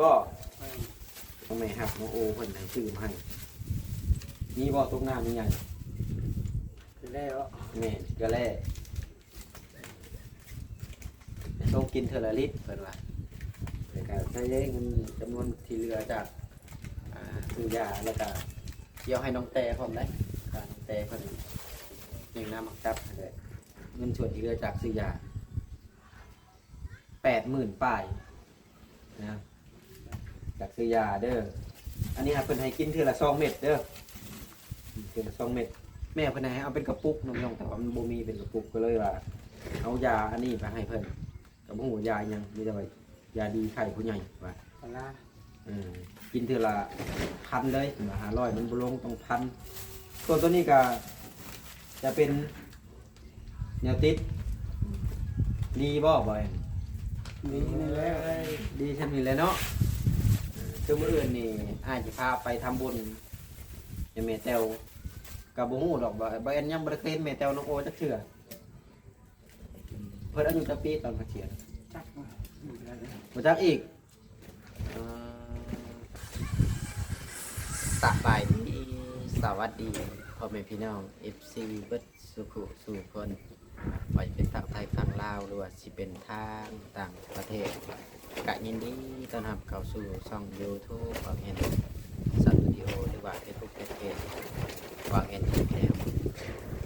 ບໍ່? ແມ່ນ ທາງແມ່ຮັກນ້ອງໂອເພິ່ນໃຫ້ຊື້ມາໃຫ້. ມີບໍ່? ຕົກນ້ຳໃຫຍ່ ຄືແລ້ວ ແມ່ນ ເກືອແລ້ ສົ່ງກິນເທື່ອລະລິດເພິ່ນວ່າ. ແລ້ວກະໃຊ້ເງິນຈຳນວນທີ່ເຫຼືອຈາກ ອ່າ ຊື້ຢາ ແລ້ວກະຊິເອົາໃຫ້ນ້ອງແຕພ້ອມໄດ໋ ຄ່ານ້ອງແຕເພິ່ນ ຍັງນຳຮັກຈັບຫັ້ນແຫຼະ. ເງິນສ່ວນທີ່ເຫຼືອຈາກຊື້ຢາ ແປດໝື່ນປາຍນະ ຈາກຊື້ຢາເດີ. ອັນນີ້ຫາເພິ່ນໃຫ້ກິນເທື່ອລະສອງເມັດເດີ ເທື່ອລະສອງເມັດ. ແມ່ເພິ່ນໃຫ້ເອົາເປັນກະປຸກນ້ອງໆ ແຕ່ວ່າມັນບໍ່ມີເປັນກະປຸກ ກໍເລີຍວ່າເອົາຢາອັນນີ້ໄປໃຫ້ເພິ່ນ. ກໍບໍ່ຮູ້ວ່າຢາອີ່ຫຍັງ ມີແຕ່ວ່າຢາດີໄຂ້ຜູ້ໃຫຍ່ວ່າ ເອີ ກິນເທື່ອລະພັນເລີຍ ເພິ່ນວ່າ ຫ້າຮ້ອຍມັນບໍ່ລົງ ຕ້ອງພັນ. ສ່ວນຕົວນີ້ກໍຈະເປັນແນວຕິດ ດີບໍ່ ບໍ່ແອນ? ດີນີ້ແຫຼະ ດີຊ່ຳນີ້ແຫຼະເນາະ. ຄືມື້ອື່ນນີ້ອ້າຍຊິພາໄປທຳບຸນໃຫ້ແມ່ແຕ້ວ ກໍບໍ່ຮູ້ດອກວ່າ ບໍ່ແອນຍັງບໍ່ໄດ້ເຄີຍເຫັນແມ່ແຕ້ວນ້ອງໂອຈັກເທື່ອ. ເພິ່ນອາຍຸຈັກປີຕອນເພິ່ນເສຍ? ຈັກ ບໍ່ຈັກອີກ. ເອີ ສະບາຍດີ ສະຫວັດດີພໍ່ແມ່ພີ່ນ້ອງ ເອັຟຊີ ເບິດສູ່ຜູ້ສູ່ຄົນ ບໍ່ວ່າຈະເປັນທາງໄທ ທາງລາວ ຫຼືວ່າຊິເປັນທາງຕ່າງປະເທດ ກະຍິນດີຕ້ອນຮັບເຂົ້າສູ່ຊ່ອງຢູທູບ ຫວັງແອນ ສະຕູດິໂອ ຫຼືວ່າເຟສບຸກແຟນເພຈ ຫວັງແອນ ແຊນແນວ.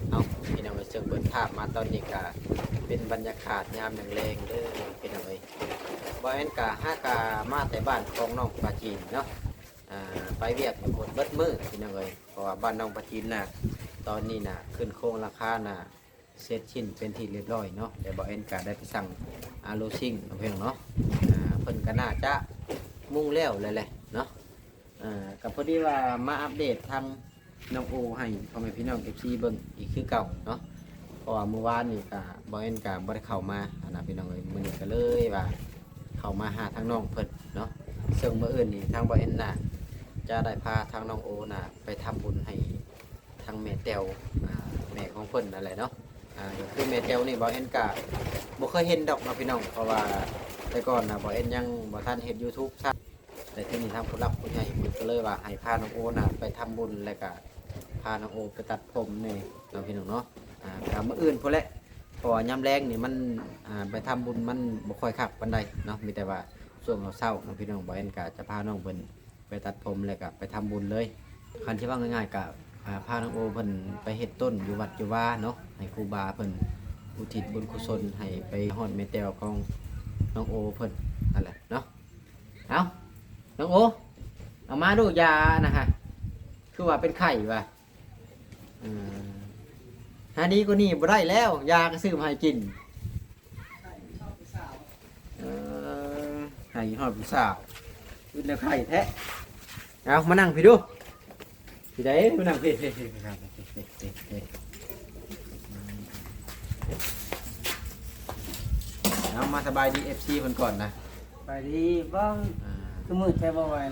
ເອົາ ພີ່ນ້ອງເອີຍ ເຊິ່ງເບິ່ງພາບມາຕອນນີ້ກະເປັນບັນຍາກາດຍາມແລງໆເດີພີ່ນ້ອງເອີຍ. ບ່າວແອນກະຫາກະມາແຕ່ບ້ານຂອງນ້ອງປາຈີນເນາະ ອ່າ ໄປວຽກຢູ່ພຸ້ນເບິດມື້ພີ່ນ້ອງເອີຍ ເພາະວ່າບ້ານນ້ອງປາຈີນນະ ຕອນນີ້ນະ ຂຶ້ນໂຄງຫຼັງຄານະ ເສັດສິ້ນເປັນທີ່ຮຽບຮ້ອຍເນາະ. ແຕ່ບ່າວແອນກະໄດ້ໄປສັ່ງ ອາ ໂລຊິງເນາະ ພີ່ນ້ອງເນາະ. ອ່າ ເພິ່ນກະໜ້າຈະມຸງແລ້ວແຫຼະເນາະ. ອ່າ ກໍພໍດີວ່າມາອັບເດດທາງນ້ອງໂອໃຫ້ພໍ່ແມ່ພີ່ນ້ອງເອັຟຊີເບິ່ງອີກຄືເກົ່າເນາະ ເພາະວ່າມື້ວານນີ້ກະບ່າວແອນກະບໍ່ໄດ້ເຂົ້າມາຫັ້ນນະພີ່ນ້ອງເອີຍ. ມື້ນີ້ກໍເລີຍວ່າເຂົ້າມາຫາທາງນ້ອງເພິ່ນເນາະ ເຊິ່ງມື້ອື່ນນີ້ທາງບ່າວແອນນະຈະໄດ້ພາທາງນ້ອງໂອນະໄປທຳບຸນໃຫ້ທາງແມ່ແຕ້ວ ອ່າ ແມ່ຂອງເພິ່ນນັ້ນແຫຼະເນາະ. ອ່າ ກໍຄືແມ່ແຕ້ວນີ້ບ່າວແອນກະບໍ່ເຄີຍເຫັນດອກເນາະພີ່ນ້ອງ ເພາະວ່າແຕ່ກ່ອນນະບ່າວແອນຍັງບໍ່ທັນເຮັດຢູທູບຊ້ຳ. ແຕ່ທີນີ້ທາງຜູ້ຫຼັກຜູ້ໃຫຍ່ເພິ່ນກໍເລີຍວ່າໃຫ້ພານ້ອງໂອນະໄປທຳບຸນ ແລ້ວກະພານ້ອງໂອໄປຕັດຜົມແດ່ເນາະພີ່ນ້ອງເນາະ. ອ່າ ກໍມື້ອື່ນພຸ້ນແຫຼະ ເພາະວ່າຍາມແລງນີ້ມັນ ອ່າ ໄປທຳບຸນມັນບໍ່ຄ່ອຍຄັກປານໃດເນາະ ມີແຕ່ວ່າຊ່ວງເຊົ້າໆເນາະພີ່ນ້ອງ. ບ່າວແອນກະຈະພານ້ອງເພິ່ນໄປຕັດຜົມ ແລ້ວກະໄປທຳບຸນເລີຍ. ຄັນຊິເວົ້າງ່າຍໆກະ ອ່າ ພານ້ອງໂອເພິ່ນໄປເຮັດຕົ້ນຢູ່ວັດຢູ່ວາເນາະ ໃຫ້ຄູບາເພິ່ນອຸທິດບຸນກຸສົນໃຫ້ໄປຮອດແມ່ແຕ້ວຂອງນ້ອງໂອເພິ່ນນັ້ນແຫຼະເນາະ. ເອົ້າ ນ້ອງໂອ ເອົາມາດູ ຢານະຮະ ຄືວ່າເປັນໄຂ້ຫວາ? ເອີ ຫາດີກວ່ານີ້ບໍ່ໄດ້ແລ້ວ ຢາກໍຊື້ມາໃຫ້ກິນ. ເອີ ໃຫ້ຮອດຜູ້ສາວ ອຶດແລ້ວໄຂ້ແທ້. ເອົາ ມານັ່ງພີ້ດູ ພີ້ໃດ ມານັ່ງພີ້ ພີ້ ພີ້ ພີ້. ເອົາ ມາສະບາຍດີເອັຟຊີເພິ່ນກ່ອນນະ. ສະບາຍດີ. ເບິ່ງ ອ່າ ຄືມືດແທ້ບໍ່ແວ່ນ?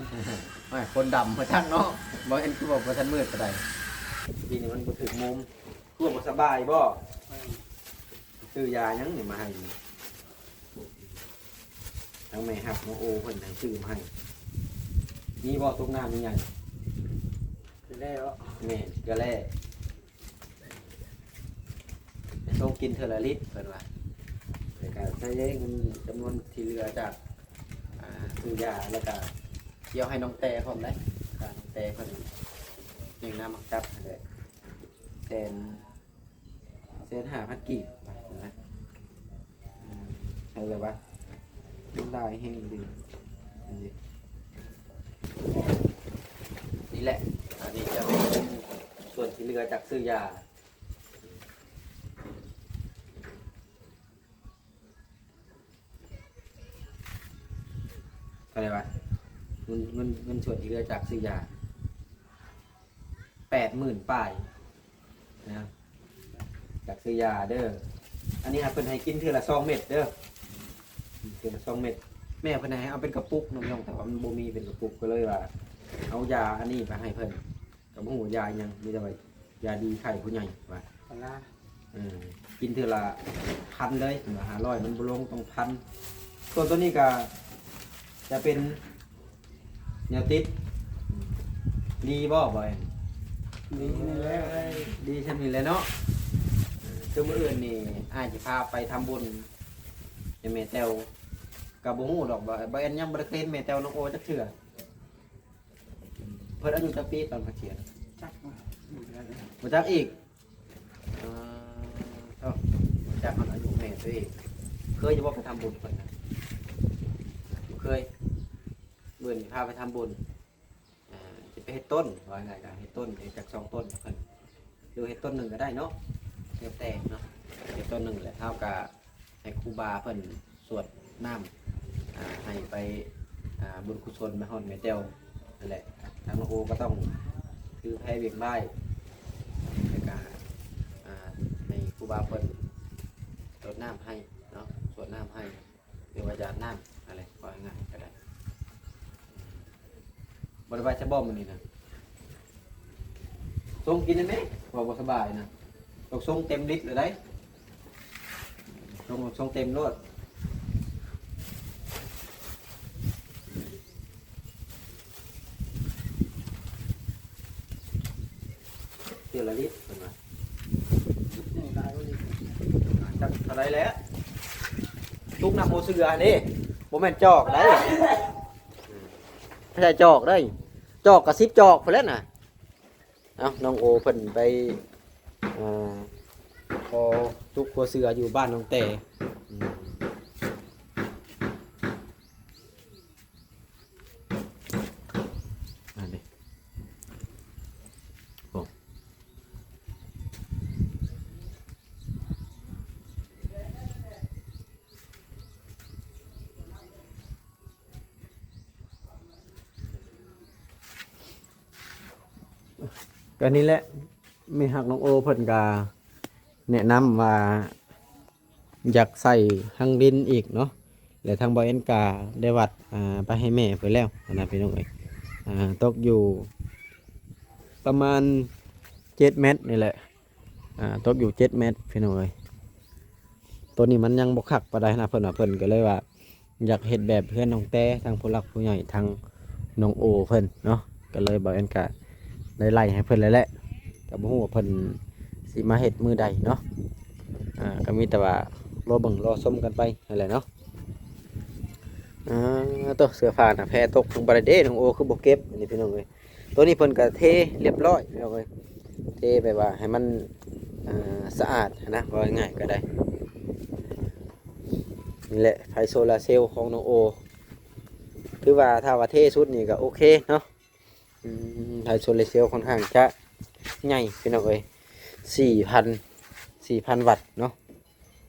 ໂອ້ຍ ຄົນດຳບໍ່ຈັກເນາະ ບໍ່ເຫັນ ຄືວ່າບໍ່ທັນມືດປານໃດ. ກີ້ນີ້ມັນບໍ່ຖືກມຸມ. ຄືວ່າບໍ່ສະບາຍບໍ່? ແມ່ນ. ຊື້ຢາຫຍັງນີ້ມາໃຫ້ນີ້? ທາງແມ່ຮັກນ້ອງໂອເພິ່ນໃຫ້ຊື້ມາໃຫ້. ມີບໍ່? ຕົກນ້ຳໃຫຍ່ ຄືແລ້ວ. ແມ່ນ ເກືອແລ້ ສົ່ງກິນເທື່ອລະລິດເພິ່ນວ່າ. ແລ້ວກະໃຊ້ເງິນຈຳນວນທີ່ເຫຼືອຈາກ ອ່າ ຊື້ຢາ ແລ້ວກະຊິເອົາໃຫ້ນ້ອງແຕພ້ອມໄດ໋ ຄ່ານ້ອງແຕເພິ່ນ ຍິງນຳມັກຈັບຫັ້ນແຫຼະ ແສນ ແສນຫ້າພັນກີບນະ. ອືມ ໃຫ້ແບບວ່າມັນຫຼາຍແຮງດີ ນີ້ແຫຼະ. ອັນນີ້ຈະເປັນສ່ວນທີ່ເຫຼືອຈາກຊື້ຢາ. ເທົ່າໃດວະ? ເງິນ ເງິນ ເງິນສ່ວນທີ່ເຫຼືອຈາກຊື້ຢາ ແປດໝື່ນປາຍນະ ຈາກຊື້ຢາເດີ. ອັນນີ້ຫາເພິ່ນໃຫ້ກິນເທື່ອລະສອງເມັດເດີ ເທື່ອລະສອງເມັດ. ແມ່ເພິ່ນໃຫ້ເອົາເປັນກະປຸກນ້ອງໆ ແຕ່ວ່າມັນບໍ່ມີເປັນກະປຸກ ກໍເລີຍວ່າເອົາຢາອັນນີ້ໄປໃຫ້ເພິ່ນ. ກໍບໍ່ຮູ້ວ່າຢາອີ່ຫຍັງ ມີແຕ່ວ່າຢາດີໄຂ້ຜູ້ໃຫຍ່ວ່າ ເອີ ກິນເທື່ອລະພັນເລີຍ ເພິ່ນວ່າ ຫ້າຮ້ອຍມັນບໍ່ລົງ ຕ້ອງພັນ. ສ່ວນຕົວນີ້ກໍຈະເປັນ ແນວຕິດ ດີບໍ່ ບໍ່ແອນ? ດີນີ້ແຫຼະ ດີຊ່ຳນີ້ແຫຼະເນາະ. ຄືມື້ອື່ນນີ້ອ້າຍຊິພາໄປທຳບຸນໃຫ້ແມ່ແຕ້ວ ກໍບໍ່ຮູ້ດອກວ່າ ບໍ່ແອນຍັງບໍ່ໄດ້ເຄີຍເຫັນແມ່ແຕ້ວນ້ອງໂອຈັກເທື່ອ. ເພິ່ນອາຍຸຈັກປີຕອນເພິ່ນເສຍ? ຈັກ ບໍ່ຈັກອີກ. ເອີ ເອົ້າ ຈັກຮອດອາຍຸແມ່ຕົວເອງ. ເຄີຍຢູ່ບໍ່ໄປທຳບຸນເພິ່ນນະ? ບໍ່ເຄີຍ. ມື້ນີ້ພາໄປທຳບຸນ ອ່າ ຊິໄປເຮັດຕົ້ນ ວ່າງ່າຍກໍເຮັດຕົ້ນ ເຮັດຈັກສອງຕົ້ນໃຫ້ເພິ່ນ ຫຼືເຮັດຕົ້ນໜຶ່ງກໍໄດ້ເນາະ ແລ້ວແຕ່ເນາະ. ເຮັດຕົ້ນໜຶ່ງແຫຼະ ເຮົາກໍໃຫ້ຄູບາເພິ່ນສວດນ້ຳ ອ່າ ໃຫ້ໄປ ອ່າ ບຸນກຸສົນມາຮອດແມ່ແຕ້ວນັ້ນແຫຼະ. ທາງນ້ອງໂອກໍຕ້ອງຖືແພວຽງໄວ້ ແລ້ວກໍ ອ່າ ໃຫ້ຄູບາເພິ່ນສວດນ້ຳໃຫ້ເນາະ ສວດນ້ຳໃຫ້ ຫຼືວ່າຢາດນ້ຳ ນັ້ນແຫຼະ ເວົ້າງ່າຍໆກໍໄດ້. ບໍ່ໄດ້ໄປໃສບໍ່ມື້ນີ້ນະ? ຊົງກິນໄດ້ແມະ ເວົ້າບໍ່ສະບາຍນະ. ຕ້ອງຊົງເຕັມລິດເລີຍໄດ໋ ຊົງ ຊົງເຕັມໂລດ. ເທື່ອລະລິດເພິ່ນວ່າ ຈັກເທົ່າໃດແຫຼະ. ຕຸກນ້ຳຫົວເສືອຫັ້ນເດ້ ບໍ່ແມ່ນຈອກໄດ໋ ບໍ່ໃຊ່ຈອກໄດ໋ ຈອກກໍສິບຈອກພຸ້ນແຫຼະນະ. ເອົ້າ ນ້ອງໂອເພິ່ນໄປ ເອີ ຂໍຕຸກຫົວເສືອຢູ່ບ້ານນ້ອງແຕ. ອັນນີ້ ໂອ້ ກໍນີ້ແຫຼະ ແມ່ຮັກນ້ອງໂອເພິ່ນກໍແນະນຳວ່າ ຢາກໃສ່ຮັງດິນອີກເນາະ ແລະທາງບ່າວແອນກະໄດ້ວັດ ອ່າ ໄປໃຫ້ແມ່ເພິ່ນແລ້ວຫັ້ນນະພີ່ນ້ອງເອີຍ. ອ່າ ຕົກຢູ່ປະມານເຈັດແມັດນີ້ແຫຼະ ອ່າ ຕົກຢູ່ເຈັດແມັດພີ່ນ້ອງເອີຍ. ໂຕນີ້ມັນຍັງບໍ່ຄັກປານໃດຫັ້ນນະ ເພິ່ນວ່າ ເພິ່ນກໍເລີຍວ່າ ຢາກເຮັດແບບເຮືອນນ້ອງແຕ ທາງຜູ້ຫຼັກຜູ້ໃຫຍ່ ທາງນ້ອງໂອເພິ່ນເນາະ ກໍເລີຍບ່າວແອນກະໄດ້ໄລ່ໃຫ້ເພິ່ນແລ້ວແຫຼະ. ກໍບໍ່ຮູ້ວ່າເພິ່ນຊິມາເຮັດມື້ໃດເນາະ ອ່າ ກໍມີແຕ່ວ່າລໍເບິ່ງລໍຊົມກັນໄປຫັ້ນແຫຼະເນາະ. ອ່າ ໂຕ ເສື້ອຜ້າໜ້າແພຕົກລົງໄປແລ້ວເດ້ ນ້ອງໂອຄືບໍ່ເກັບ ອັນນີ້ພີ່ນ້ອງເອີຍ. ໂຕນີ້ເພິ່ນກໍເທລຽບຮ້ອຍພີ່ນ້ອງເອີຍ ເທແບບວ່າໃຫ້ມັນ ອ່າ ສະອາດຫັ້ນນະ ເວົ້າງ່າຍໆກໍໄດ້. ນີ້ແຫຼະ ໄຟໂຊລາເຊວຂອງນ້ອງໂອ ຖືວ່າຖ້າວ່າເທສຸດນີ້ກໍໂອເຄເນາະ. ອືມ ໄຟໂຊລາເຊວຂ້ອນຂ້າງຈະໃຫຍ່ພີ່ນ້ອງເອີຍ ສີ່ພັນ ສີ່ພັນວັດເນາະ.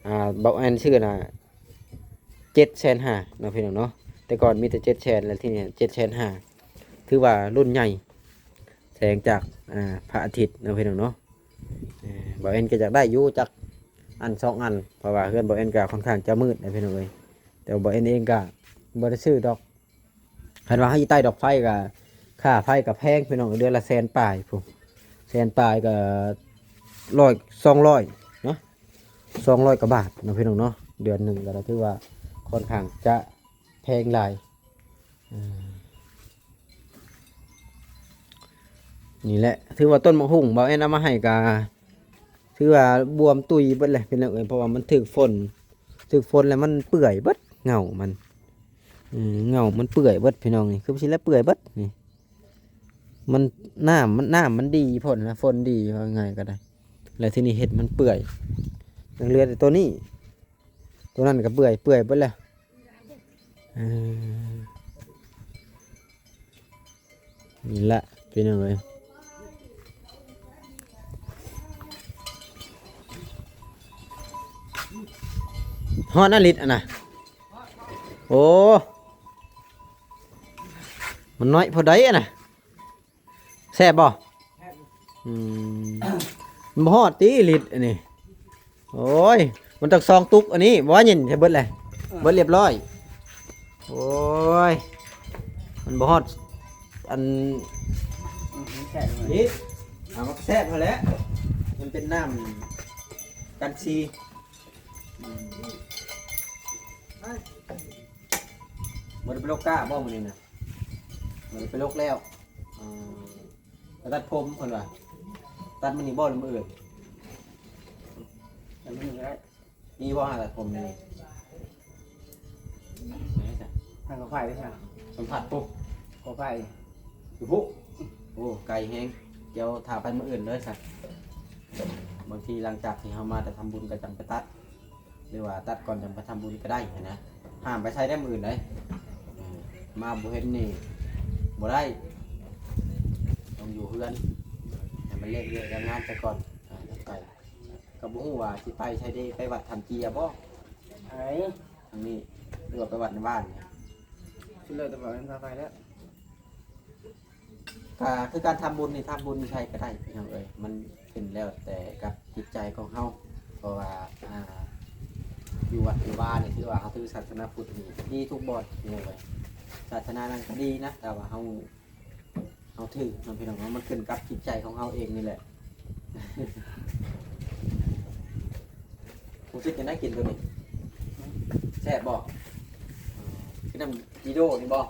ອ່າ ບ່າວແອນຊື້ນະເຈັດແສນຫ້າເນາະພີ່ນ້ອງເນາະ. ແຕ່ກ່ອນມີແຕ່ເຈັດແສນ ແລ້ວທີນີ້ເຈັດແສນຫ້າ ຖືວ່າລຸ້ນໃຫຍ່ ແສງຈາກ ອ່າ ພະອາທິດເນາະພີ່ນ້ອງເນາະ. ເອີ ບ່າວແອນກໍຢາກໄດ້ຢູ່ຈັກອັນສອງອັນ ເພາະວ່າເຮືອນບ່າວແອນກໍຂ້ອນຂ້າງຈະມືດນະພີ່ນ້ອງເອີຍ. ແຕ່ວ່າບ່າວແອນເອງກໍບໍ່ໄດ້ຊື້ດອກ ຄັນວ່າເຮົາຊິໄຕ້ດອກໄຟກໍ ຄ່າໄຟກໍແພງພີ່ນ້ອງ ເດືອນລະແສນປາຍພຸ້ນ ແສນປາຍກໍຮ້ອຍ ສອງຮ້ອຍເນາະ ສອງຮ້ອຍກວ່າບາດເນາະພີ່ນ້ອງເນາະ. ເດືອນໜຶ່ງກໍຖືວ່າຂ້ອນຂ້າງຈະແພງຫຼາຍ. ເອີ ນີ້ແຫຼະ ຖືວ່າຕົ້ນໝາກຫຸ່ງບ່າວແອນເອົາມາໃຫ້ກະ ຖືວ່າບວມຕຸ້ຍເບິດແຫຼະພີ່ນ້ອງເອີຍ ເພາະວ່າມັນຖືກຝົນ ຖືກຝົນແລ້ວມັນເປື່ອຍເບິດເຫງົ້າມັນ. ເຫງົ້າມັນເປື່ອຍເບິດພີ່ນ້ອງ ນີ້ຄືຊິແລະເປື່ອຍເບິດນີ້ ມັນ ນ້ຳມັນ ນ້ຳມັນດີ ຝົນນະ ຝົນດີ ເວົ້າງ່າຍກໍໄດ້. ແລ້ວທີນີ້ເຮັດມັນເປື່ອຍ ຍັງເຫຼືອແຕ່ໂຕນີ້ ໂຕນັ້ນກໍເປື່ອຍ ເປື່ອຍເບິດແລ້ວ. ເອີ ນີ້ລະພີ່ນ້ອງເອີຍ ຮອດນະລິດອັນນະ. ໂອ້ ມັນນ້ອຍພໍໄດ້ອັນນະ. ແຊບບໍ່? ອືມ ມັນບໍ່ຮອດຕິລິດອັນນີ້. ໂອ້ຍ ມັນຕັ້ງສອງຕຸກອັນນີ້ ບໍ່ວ່າເຢັນໃຫ້ເບິດແຫຼະ ເອີ ເບິດລຽບຮ້ອຍ. ໂອ້ຍ ມັນບໍ່ຮອດອັນ ອືມ ແຊບເລີຍ ເຮັດ ເອົາ ມັນແຊບຫັ້ນແຫຼະ ມັນເປັນນ້ຳກັນຊີ. ອືມ ບໍ່ໄດ້ໄປລົກກ້າບໍ່ມື້ນີ້ນະ? ບໍ່ໄດ້ໄປລົກແລ້ວ. ເອີ ໄປຕັດຜົມເພິ່ນວ່າ ຕັດມື້ນີ້ບໍ່ ຫຼືມື້ອື່ນ? ຕັດມື້ນີ້ກໍໄດ້. ມີບໍ່ຫາຕັດຜົມນີ້? ໃສຊະ? ທາງກໍໄຜ່ເດ້ຊະ. ສຳຜັດປຸບ ກໍໄຜ່ຢູ່ພຸ້ນ. ໂອ້ ໄກແຮງ. ດຽວຖ້າໄປມື້ອື່ນເດີຊະ. ບາງທີຫຼັງຈາກທີ່ເຮົາມາແຕ່ທຳບຸນກໍຈັ່ງໄປຕັດ ຫຼືວ່າຕັດກ່ອນຈັ່ງໄປທຳບຸນກໍໄດ້ຫັ້ນນະ. ຫ້າມໄປໃສໄດ້ມື້ອື່ນໃດ໋. ເອີ ມາບໍ່ເຫັນນີ້ບໍ່ໄດ້ ຕ້ອງຢູ່ເຮືອນ ໃຫ້ມັນເລກວຽກງານໄປກ່ອນ ຈັ່ງໄປ. ກໍບໍ່ຮູ້ວ່າຊິໄປໃສເດ ໄປວັດທຳເຈຍບໍ່? ໄປທາງນີ້ ຫຼືວ່າໄປວັດໃນບ້ານນີ້? ສຸດແລ້ວແຕ່ວ່າມັນພາໄປແລ້ວ. ກໍຄືການທຳບຸນນີ້ ທຳບຸນໃສກໍໄດ້ພີ່ນ້ອງເອີຍ. ມັນຂຶ້ນແລ້ວແຕ່ກັບຈິດໃຈຂອງເຮົາ ເພາະວ່າ ອ່າ ຢູ່ວັດຢູ່ວານີ້ ຖືວ່າເຮົາຖືສາສະໜາພຸດນີ້ດີທຸກບ່ອນພີ່ນ້ອງເອີຍ. ສາສະໜານັ້ນກໍດີນະ ຖ້າວ່າເຮົາ ເຮົາຖືກເນາະພີ່ນ້ອງເນາະ. ມັນຂຶ້ນກັບຈິດໃຈຂອງເຮົາເອງນີ້ແຫຼະ. ຮູ້ສຶກຈັ່ງໃດກິນໂຕນີ້? ແຊບບໍ່? ຄືນ້ຳດີໂດນີ້ບໍ່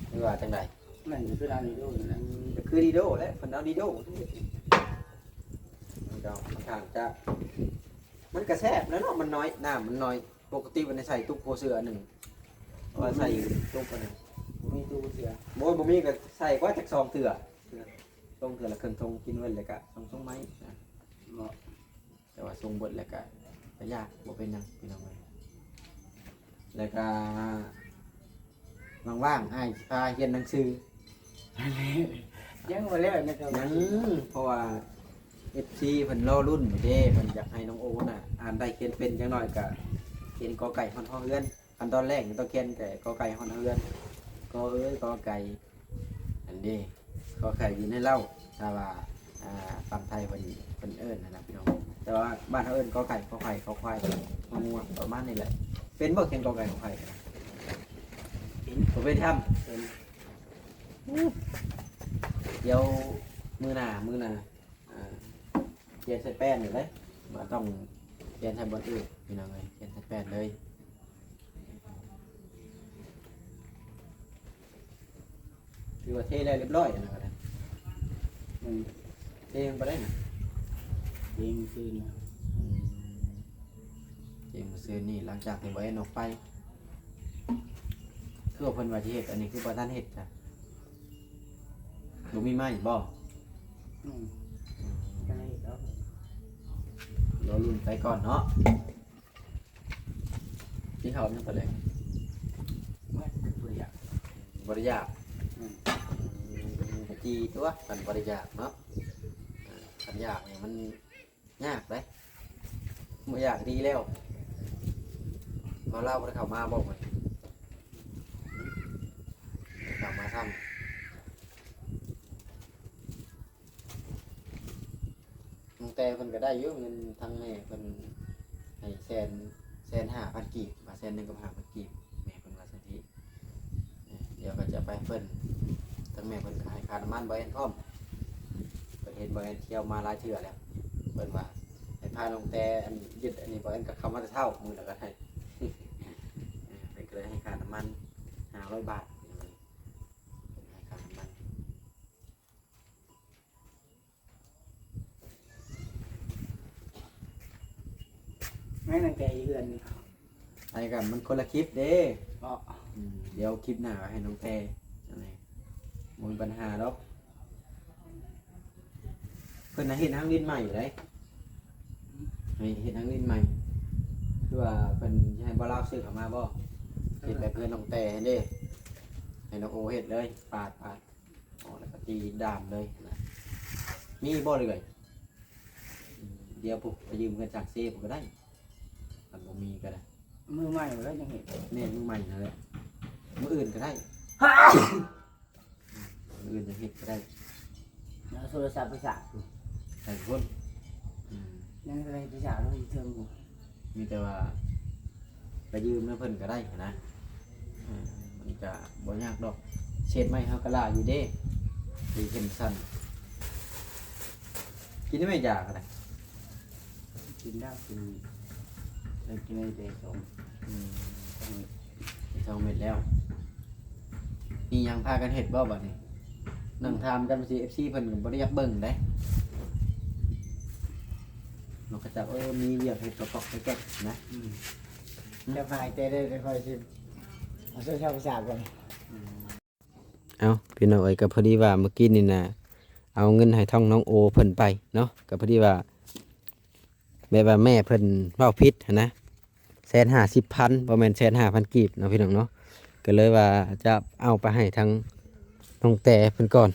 ຫຼືວ່າຈັ່ງໃດ? ແມ່ນ ຄືນ້ຳດີໂດນີ້ແຫຼະ. ອືມ ຄືດີໂດແຫຼະ ເພິ່ນເອົາດີໂດ ມັນກໍຂ້ອນຂ້າງຈະ ມັນກໍແຊບແຫຼະເນາະ. ມັນນ້ອຍ ນ້ຳມັນນ້ອຍ. ປົກກະຕິມັນໄດ້ໃສ່ຕຸກຫົວເສືອໜຶ່ງ ວ່າໃສ່ຕຸກອັນນັ້ນ ບໍ່ມີຕຸກຫົວເສືອ. ໂອ້ຍ ບໍ່ມີກໍໃສ່ກວ່າຈັກສອງເທື່ອ ສອງເທື່ອລະເຄິ່ງຖົງ ກິນເບິດແລ້ວກະສົ່ງ ສົ່ງໃໝ່ນະ. ເນາະ ແຕ່ວ່າສົ່ງເບິດແລ້ວກະ ກະຢາກ ບໍ່ເປັນຫຍັງພີ່ນ້ອງເອີຍ. ແລ້ວກະວ່າງໆ ອ້າຍຊິພາຮຽນໜັງສື. ຍັງບໍ່ແລ້ວນະ ຍັງ ເພາະວ່າເອັຟຊີເພິ່ນລໍລຸ້ນຢູ່ເດ້ ເພິ່ນຢາກໃຫ້ນ້ອງໂອນະ ອ່ານໄດ້ຂຽນເປັນ ຢ່າງໜ້ອຍກະຂຽນ ກ ໄກ່ ຮອດ ຮ ເຮືອນ. ຂັ້ນຕອນແລກນີ້ຕ້ອງຂຽນແຕ່ ກ ໄກ່ ຮອດ ຮ ເຮືອນ ກ ເອີຍ ກ ໄກ່ ອັນນີ້ ຂໍໄຂ່ຢືນໃຫ້ເລົ່າ ຖ້າວ່າ ອ່າ ຝັ່ງໄທເພິ່ນ ເພິ່ນເອີ້ນຫັ້ນນະພີ່ນ້ອງ. ແຕ່ວ່າບ້ານເຮົາເອີ້ນ ກ ໄກ່ ຂໍໄຂ່ ຄອຄວາຍ ງໍງົວ ປະມານນີ້ແຫຼະ. ເປັນບໍ່ຂຽນ ກ ໄກ່ ຂໍໄຂ່? ເປັນ ບໍ່ເປັນຊ້ຳ. ເປັນ. ດຽວມື້ໜ້າ ມື້ໜ້າ ອ່າ ຂຽນໃສ່ແປ້ນນີ້ເດ້ ບໍ່ຕ້ອງຂຽນໃສ່ບ່ອນອື່ນພີ່ນ້ອງເອີຍ ຂຽນໃສ່ແປ້ນເລີຍ. ຖືວ່າເທແລ້ວຮຽບຮ້ອຍ ອັນນັ້ນກໍໄດ້. ອືມ ເທມັນບໍ່ໄດ້ນະ ເທມື້ຄືນນີ້. ອືມ ເທມື້ຄືນນີ້ ຫຼັງຈາກທີ່ບໍ່ແອນອອກໄປ. ຄືວ່າເພິ່ນວ່າຊິເຮັດ ອັນນີ້ຄືບໍ່ທັນເຮັດຊະ? ບໍ່ມີໄມ້ບໍ່? ອືມ ອືມ ຍັງເຮັດດອກ ລໍລຸ້ນໄປກ່ອນເນາະ. ກິນເຂົ້າຍັງປານໃດ? ບໍ່ໄດ້ຢາກ ບໍ່ໄດ້ຢາກ. ອືມ ອືມ ກະຈີຕົວະ ຄັນບໍ່ໄດ້ຢາກເນາະ. ຄັນຢາກນີ້ມັນ ຍາກເດ້ ບໍ່ຢາກດີແລ້ວ. ເອົາລາວບໍ່ໄດ້ເຂົ້າມາບໍ່ມື້ນີ້? ເຂົ້າມາຊ້ຳ. ນ້ອງແຕ່ເພິ່ນກໍໄດ້ຢູ່ ເງິນທາງແມ່ເພິ່ນໃຫ້ແສນ ແສນຫ້າພັນກີບ ວ່າແສນໜຶ່ງກັບຫ້າພັນກີບ ແມ່ເພິ່ນວ່າຊັ້ນຕິ. ດຽວກໍຈະໄປໃຫ້ເພິ່ນ ທາງແມ່ເພິ່ນກໍໃຫ້ຄ່ານ້ຳມັນບໍ່ແອນພ້ອມ. ເພິ່ນເຫັນບໍ່ແອນທ່ຽວມາຫຼາຍເທື່ອແລ້ວ ເພິ່ນວ່າໃຫ້ພານ້ອງແຕ່ ອັນ ຍຶດອັນນີ້ ບໍ່ແອນກໍເຂົ້າມາແຕ່ເຊົ້າ ມື້ລະກໍໄດ້. ເພິ່ນກໍເລີຍໃຫ້ຄ່ານ້ຳມັນຫ້າຮ້ອຍບາດ ເພິ່ນໃຫ້ຄ່ານ້ຳມັນ. ແມ່ນ ຕັ້ງແຕ່ຢູ່ເຮືອນນີ້ ໄອ້ກະມັນຄົນລະຄລິບເດ້ເນາະ. ອືມ ດຽວຄລິບໜ້າໃຫ້ນ້ອງແຕ່ ອັນນີ້ ບໍ່ມີບັນຫາດອກ. ເພິ່ນນະເຮັດຫາງຫຼິ້ນໃໝ່ຢູ່ໃດ໋ ໃຫ້ເຮັດຫາງຫຼິ້ນໃໝ່ ຄືວ່າເພິ່ນໃຫ້ບ່າວລາວຊື້ເຂົ້າມາບໍ່? ເຮັດແບບເຮືອນນ້ອງແຕ່ຫັ້ນເດ້ ໃຫ້ນ້ອງໂອເຮັດເລີຍ ປາດ ປາດ ອໍ ແລ້ວກໍຕີດ້າມເລີຍນະ. ມີບໍ່ເລື່ອຍ? ດຽວພຸ້ນໄປຢືມເງິນຈາກເຊພຸ້ນກໍໄດ້ ຄັນບໍ່ມີກໍໄດ້. ມື້ໃໝ່ພຸ້ນແຫຼະຈັ່ງເຮັດ. ແມ່ນ ມື້ໃໝ່ນັ້ນແຫຼະ ມື້ອື່ນກໍໄດ້. ມື້ອື່ນຈັ່ງເຮັດກໍໄດ້. ເອົາໂທລະສັບໄປສາກພຸ້ນ ໃສ່ພຸ້ນ. ອືມ ຍັງໄດ້ໄປສາກຢູ່ເທິງພຸ້ນ. ມີແຕ່ວ່າໄປຢືມນຳເພິ່ນກໍໄດ້ຫັ້ນນະ. ເອີ ມັນກະບໍ່ຍາກດອກ ເສດໄມ້ເຮົາກະຫຼາຍຢູ່ເດ້ ທີ່ເຫັນຊັ້ນ. ກິນໄດ້ໄໝ ຢາກະນະ? ກິນແລ້ວ ກິນ ໄດ້ກິນໄດ້ແຕ່ສອງ ອືມ ສອງເມັດແລ້ວ. ມີຫຍັງພາກັນເຮັດບໍ່ບັດນີ້? ນັ່ງຖາມກັນວ່າຊິ ເອັຟຊີ ເພິ່ນກໍບໍ່ໄດ້ຢາກເບິ່ງເດ້. ນອກຈາກ ເອີ ມີວຽກເຮັດກະປອກກະແກກນະ. ອືມ ຈະຫາຍໃຈໄດ້ ຂ້ອຍຊິເອົາໂທລະສັບໄປສາກກ່ອນ. ເອົ້າ ພີ່ນ້ອງເອີຍ ກໍພໍດີວ່າມື້ກີ້ນີ້ນະ ເອົາເງິນໃຫ້ທາງນ້ອງໂອເພິ່ນໄປເນາະ, ກໍພໍດີວ່າ ແບບວ່າແມ່ເພິ່ນເວົ້າຜິດຫັ້ນນະ ແສນຫ້າສິບພັນ ບໍ່ແມ່ນແສນຫ້າພັນກີບເນາະ ພີ່ນ້ອງເນາະ. ກໍເລີຍວ່າຈະເອົາໄປໃຫ້ທາງນ້ອງແຕເພິ່ນກ່ອນ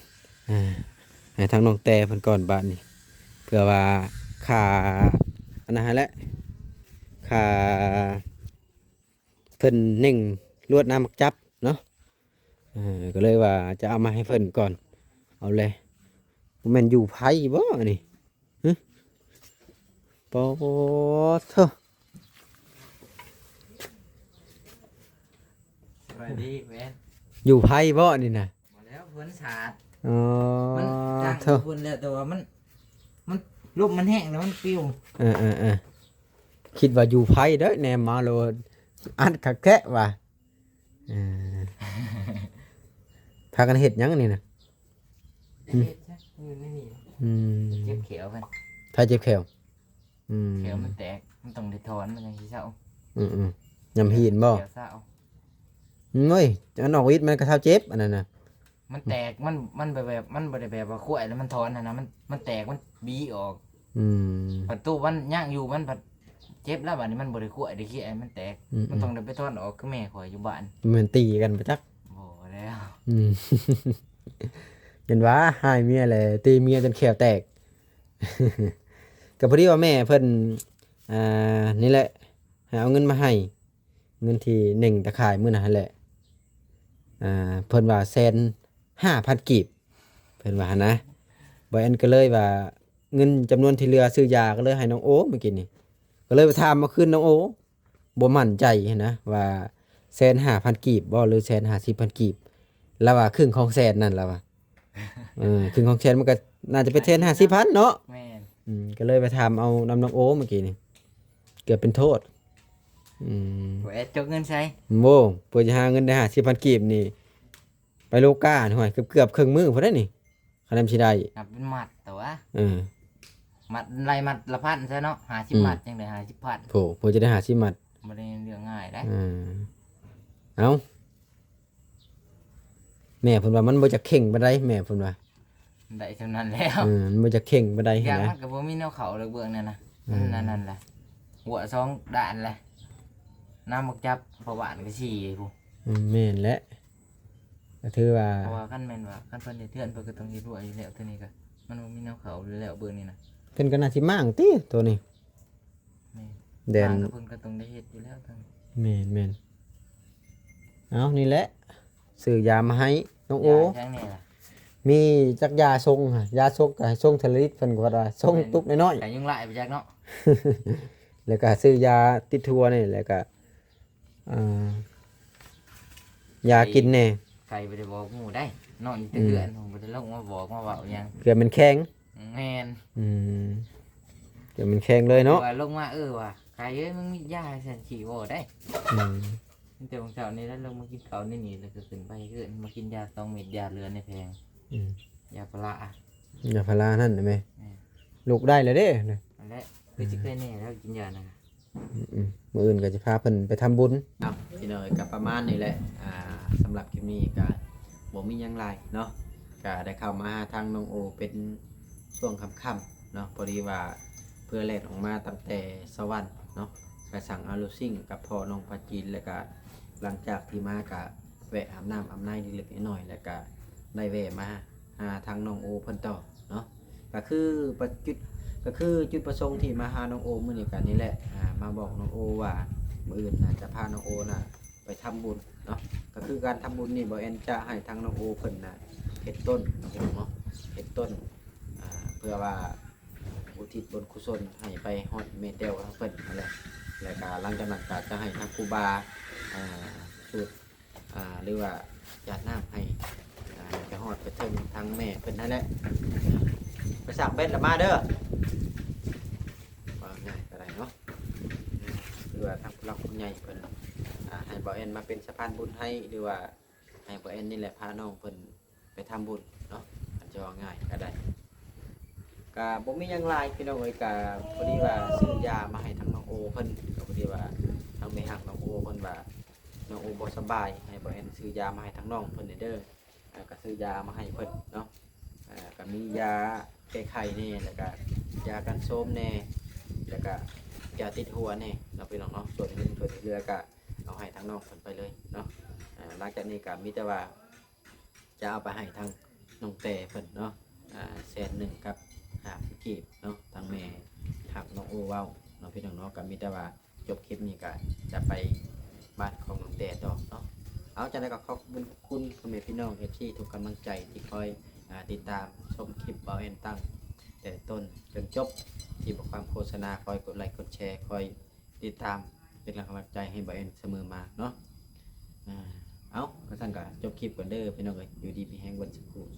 ອ່າ ໃຫ້ທາງນ້ອງແຕເພິ່ນກ່ອນບາດນີ້ ເພື່ອວ່າຄ່າອັນນັ້ນຫັ້ນແຫຼະ ຄ່າເພິ່ນເໜັງລວດນ້ຳໝາກຈັບເນາະ. ເອີ ກໍເລີຍວ່າຈະເອົາມາໃຫ້ເພິ່ນກ່ອນ. ເອົາແຫຼະ ບໍ່ແມ່ນຢູ່ໄພບໍ່ອັນນີ້? ຫຶ ປາດໂທ້ ສະບາຍດີແມ່ນ ຢູ່ໄພບໍ່ອັນນີ້ນະ? ບໍ່ແລ້ວ ເພິ່ນສາດ. ອໍ ມັນຕັ້ງຢູ່ພຸ້ນແລ້ວ ແຕ່ວ່າມັນ ມັນ ລົມມັນແຮງແລ້ວມັນປິວ. ເອີໆໆ ຄິດວ່າຢູ່ໄພເດີ້ ແນມມາໂລດ ອັດຄັກແທ້ວ່າ. ເອີ ພາກັນເຮັດຫຍັງອັນນີ້ນະ? ເຮັດຊະ ຢູ່ໃນນີ້. ອືມ ເຈັບແຂວເພິ່ນ. ໃຜເຈັບແຂວ? ອືມ ແຂວມັນແຕກ ມັນຕ້ອງໄດ້ຖອນ ມັນຈັ່ງຊິເຊົາ. ອືມໆ ຍຳຫີນບໍ່? ແຂວເຊົາ. ໂອ້ຍ ອັນອອກວິດມັນກໍເຊົາເຈັບອັນນັ້ນນະ. ມັນແຕກ ມັນ ມັນແບບ ມັນບໍ່ໄດ້ແບບວ່າຂວາຍແລ້ວມັນຖອນຫັ້ນນະ ມັນ ມັນແຕກ ມັນບີອອກ. ອືມ ປະຕູມັນຍັງຢູ່ ມັນພັດເຈັບແລ້ວ ບາດນີ້ມັນບໍ່ໄດ້ຂວາຍໄດ້ຂຽຍ ມັນແຕກ. ອືມໆ ມັນຕ້ອງໄດ້ໄປຖອນອອກ ຄືແມ່ຂ້ອຍຢູ່ບ້ານ. ແມ່ນຕີກັນບໍ່ຈັກ? ບໍ່ແລ້ວ. ອືມ ເຫັນວ່າຮ້າຍເມຍແຫຼະ ຕີເມຍຈົນແຂ້ວແຕກ. ກໍພໍດີວ່າແມ່ເພິ່ນ ອ່າ ນີ້ແຫຼະ ໃຫ້ເອົາເງິນມາໃຫ້ ເງິນທີ່ເໜັງຕາຂ່າຍມື້ນັ້ນຫັ້ນແຫຼະ ອ່າ ເພິ່ນວ່າແສນຫ້າພັນກີບ ເພິ່ນວ່າຫັ້ນນະ. ບ່າວແອນກໍເລີຍວ່າເງິນຈຳນວນທີ່ເຫຼືອຊື້ຢາກໍເລີຍໃຫ້ນ້ອງໂອມື້ກີ້ນີ້ ກໍເລີຍໄປຖາມມາຄືນນ້ອງໂອ ບໍ່ໝັ້ນໃຈຫັ້ນນະວ່າແສນຫ້າພັນກີບບໍ່ ຫຼືແສນຫ້າສິບພັນກີບ. ລາວວ່າຄຶ່ງຂອງແສນນັ້ນ ລາວວ່າ ເອີ ຄຶ່ງຂອງແສນມັນກໍໜ້າຈະເປັນແສນຫ້າສິບພັນເນາະ. ແມ່ນ. ອືມ ກໍເລີຍໄປຖາມເອົານຳນ້ອງໂອມື້ກີ້ນີ້ ເກືອບເປັນໂທດ. ອືມ ໂອ້ຍ ຈົກເງິນໃສ? ໂອ້ ເພື່ອຈະຫາເງິນໄດ້ຫ້າສິບພັນກີບນີ້ ໄປໂລກາ ຫ້ວຍ ເກືອບໆເຄິ່ງມື້ພຸ້ນເດ້ນີ້ ຄັນນຳຊິໄດ້ ນັບເປັນມັດຕົວະ. ເອີ ມັດ ໄລ່ມັດລະພັນຊະເນາະ ຫ້າສິບ ອືມ ມັດຈັ່ງໄດ້ຫ້າສິບພັນ. ໂອ້ ເພື່ອຈະໄດ້ຫ້າສິບມັດ ບໍ່ໄດ້ເລື່ອງງ່າຍເດ້. ເອີ ເອົ້າ ແມ່ເພິ່ນວ່າມັນບໍ່ຈັກເຄັ່ງປານໃດ ແມ່ເພິ່ນວ່າ ໄດ້ສ່ຳນັ້ນແລ້ວ. ເອີ ມັນບໍ່ຈັກເຄັ່ງປານໃດ ຢ່າງຫັ້ນນະ ມັນກໍບໍ່ມີແນວເຂົ້າເລີກເບື້ອງນັ້ນນະ. ອືມ ມັນອັນນັ້ນແຫຼະ ຫົວສອງດ້ານແຫຼະ ນ້ຳບັກຈັບ ເພາະບ້ານກໍສີ່ພຸ້ນ. ອືມ ແມ່ນແຫຼະ ກໍຖືວ່າ ເພາະວ່າຄັນແມ່ນວ່າ ຄັນເພິ່ນເຮັດເຮືອນ ເພິ່ນກໍຕ້ອງເຮັດຮົ້ວຢູ່ແລ້ວ ໂຕນີ້ກໍມັນບໍ່ມີແນວເຂົ້າຢູ່ແລ້ວເບື້ອງນີ້ນະ. ເພິ່ນກໍໜ້າຊິມ້າງຕິໂຕນີ້. ແມ່ນ ແດນ ເພິ່ນກໍຕ້ອງໄດ້ເຮັດຢູ່ແລ້ວ. ແມ່ນໆ ເອົາ ນີ້ແຫຼະ ຊື້ຢາມາໃຫ້ນ້ອງໂອ. ຢາຫຍັງແດ່ລະ? ມີຈັກຢາຊົງ ຢາຊົງກໍໃຫ້ຊົງເທື່ອລະລິດ ເພິ່ນກໍວ່າຊົງຕຸກນ້ອຍໆ ໄຂ້ຍຸງລາຍໄປຈັກເນາະ. ແລ້ວກໍຊື້ຢາຕິດທົ່ວນີ້ ແລ້ວກໍ ອ່າ ຢາກິນແດ່. ໄຂ້ບໍ່ໄດ້ບອກໝູ່ໄດ໋ ນອນຢູ່ແຕ່ເຮືອນ ອືມ ບໍ່ໄດ້ລົງມາບອກມາເວົ້າຫຍັງ ເກືອບແມ່ນແຂງ. ແມ່ນ. ອືມ ເກືອບແມ່ນແຂງເລີຍເນາະ ວ່າລົງມາ ເອີ ວ່າ ໄຂ້ເອີຍ ມຶງມີຢາໃຫ້ສັນຂີ້ບໍ່ໄດ້. ອືມ ມີແຕ່ມື້ເຊົ້ານີ້ແຫຼະ ລົງມາກິນເຂົ້າໃນນີ້ ແລ້ວກໍຂຶ້ນໄປເຮືອນ ມາກິນຢາສອງເມັດ ຢາເຫຼືອໃນແຜງ. ອືມ ຢາພາລາ ຢາພາລານັ້ນແມ່ນ. ແມ່ນ. ລຸກໄດ້ແລ້ວເດ້ ນັ້ນແຫຼະ ຄືຊິເຄີຍແນ່ແລ້ວກິນຢານະ. ອືມ ມື້ອື່ນກໍຈະພາເພິ່ນໄປທຳບຸນ. ເອົາ ພີ່ນ້ອງເອີຍ ກໍປະມານນີ້ແຫຼະ ອ່າ ສຳລັບຄລິບນີ້ກໍບໍ່ມີຫຍັງຫຼາຍເນາະ ກໍໄດ້ເຂົ້າມາຫາທາງນ້ອງໂອເປັນຊ່ວງຄ່ຳໆເນາະ ພໍດີວ່າເພື່ອແລ່ນອອກມາຕັ້ງແຕ່ສະຫວັນເນາະ ໄປສັ່ງອາໂລຊິງກັບພໍ່ນ້ອງປາຈີນ ແລ້ວກໍຫຼັງຈາກທີ່ມາກໍແວະອາບນ້ຳອາບໃນເລັກໆນ້ອຍໆ ແລ້ວກໍໄດ້ແວະມາຫາທາງນ້ອງໂອເພິ່ນຕໍ່ເນາະ. ກໍຄືປະ ຈຸດ ກໍຄືຈຸດປະສົງທີ່ມາຫານ້ອງໂອມື້ນີ້ກໍນີ້ແຫຼະ ອ່າ ມາບອກນ້ອງໂອວ່າມື້ອື່ນນະຈະພານ້ອງໂອນະໄປທຳບຸນເນາະ. ກໍຄືການທຳບຸນນີ້ ບ່າວແອນຈະໃຫ້ທາງນ້ອງໂອເພິ່ນນະເຮັດຕົ້ນເນາະ ເຮັດຕົ້ນ ອ່າ ເພື່ອວ່າອຸທິດບຸນກຸສົນໃຫ້ໄປຮອດແມ່ແຕ້ວທາງເພິ່ນຫັ້ນແຫຼະ ແລ້ວກໍຫຼັງຈາກນັ້ນກໍຈະໃຫ້ທາງຄູບາ ອ່າ ສູດ ອ່າ ຫຼືວ່າຢາດນ້ຳໃຫ້ ອ່າ ໄປຮອດໄປເຖິງທາງແມ່ເພິ່ນຫັ້ນແຫຼະ. ໄປສາກເບັດລະມາເດີ ວ່າງ່າຍກໍໄດ້ເນາະ ຫຼືວ່າທາງຜູ້ຫຼັກຜູ້ໃຫຍ່ເພິ່ນ ອ່າ ໃຫ້ບ່າວແອນມາເປັນສະພານບຸນໃຫ້ ຫຼືວ່າ ໃຫ້ບ່າວແອນນີ້ແຫຼະພານ້ອງເພິ່ນໄປທຳບຸນເນາະ ຄັນຈະເວົ້າງ່າຍກໍໄດ້. ກະບໍ່ມີຫຍັງຫຼາຍພີ່ນ້ອງເອີຍ ກະພໍດີວ່າຊື້ຢາມາໃຫ້ທາງນ້ອງໂອເພິ່ນ ກໍພໍດີວ່າທາງແມ່ຮັກນ້ອງໂອເພິ່ນວ່ານ້ອງໂອບໍ່ສະບາຍ ໃຫ້ບ່າວແອນຊື້ຢາມາໃຫ້ທາງນ້ອງເພິ່ນແດ່ເດີ. ອ່າ ກໍຊື້ຢາມາໃຫ້ເພິ່ນເນາະ. ອ່າ ກໍມີຢາແກ້ໄຂ້ແດ່ ແລ້ວກໍຢາກັນໂຊມແດ່ ແລ້ວກໍຢາຕິດຫົວແດ່ເນາະ ພີ່ນ້ອງເນາະ. ສ່ວນເງິນສ່ວນທີ່ເຫຼືອກໍເອົາໃຫ້ທາງນ້ອງເພິ່ນໄປເລີຍເນາະ. ອ່າ ຫຼັງຈາກນີ້ກໍມີແຕ່ວ່າຈະເອົາໄປໃຫ້ທາງນ້ອງແຕ່ເພິ່ນເນາະ ອ່າ ແສນໜຶ່ງກັບຫ້າພັນກີບເນາະ ທາງແມ່ຮັກນ້ອງໂອເວົ້າເນາະ ພີ່ນ້ອງເນາະ. ກໍມີແຕ່ວ່າ ຈົບຄລິບນີ້ກໍຈະໄປບ້ານຂອງນ້ອງແຕ່ຕໍ່ເນາະ. ເອົາ ຈັ່ງໃດກໍຂອບຄຸນພໍ່ແມ່ພີ່ນ້ອງເອັຟຊີທຸກກຳລັງໃຈທີ່ຄອຍ ອ່າ ຕິດຕາມຊົມຄລິບບ່າວແອນຕັ້ງແຕ່ຕົ້ນຈົນຈົບ ທີ່ບໍ່ຄວາມໂຄສະນາ ຄອຍກົດໄລກົດແຊ ຄອຍຕິດຕາມເປັນກຳລັງໃຈໃຫ້ບ່າວແອນສະເໝີມາເນາະ. ອ່າ ເອົາ ກໍຊັ້ນກໍຈົບຄລິບກ່ອນເດີພີ່ນ້ອງເອີຍ ຢູ່ດີມີແຮງເບິດສູ່